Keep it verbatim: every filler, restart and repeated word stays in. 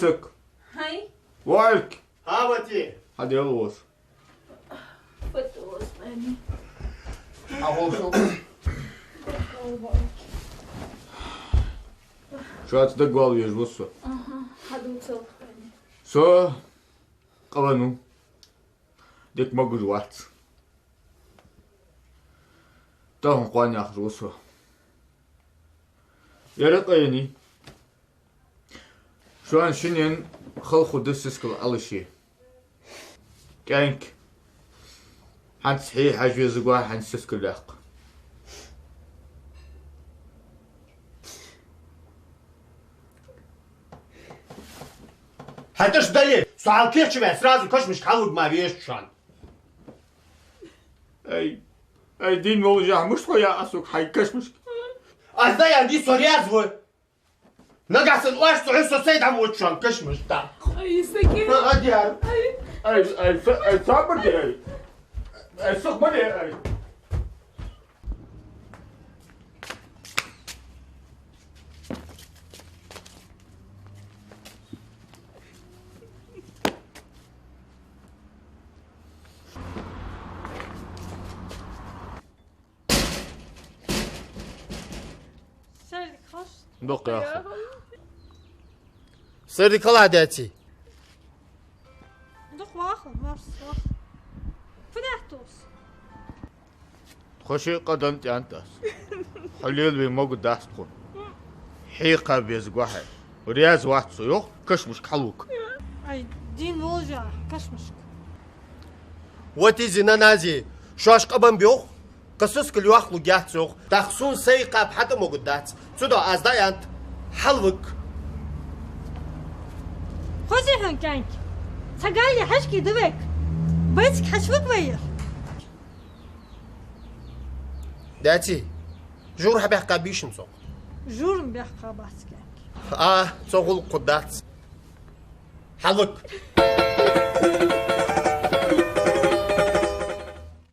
Цык. Хай. Вальк. Хавати. Хадел вос. Фотос, мани. Агъо шо. Шоац дагвал веш вос со. Аха, хадуцал, мани. Со къалану. Дек могуж вац. Тахан къван яхаш вос со. Яра къайни. Шоана шинен халху да сискал алаши. КӀанк. ХӀанз хьи хьажвезагва хӀанз сискал лякх. ХӀаташ дали, суал кехчиве, сразу кашмиш халуг ма веш шоан. Ай, ай, дин вол жа муш хо я асук хай кашмиш. Азда я ди соряз вы. Нагасан оаш суху сосед ам вот шоан кашмиш та. Ай, саки. Адяр. Ай, ай, са- ай, сабр де, ай. Ай, сухмаде, ай. Сардик хаш. Докъ яха. Сардик хала дати. Докъ ваха, ваха. Фунахтус. Хоши къадан тянтас. Халил ви могу даст хун. Хи къабез гвахе. Ряз ватсу йох, кашмуш халук. Ай, дин вол жа, кашмуш. Вати зина нази, шоаш къабан бёх, къасус кылюах лугяц ёх, тахсун сай къаб хата могут дац, цудо азда янт, халвык. Хози хун кянк, цагали хашки дывек, бэцк хашвык вайер. Дати, жур хабях къабишин сох. Жур бях къабац кянк. А, цогул къудац. Халык.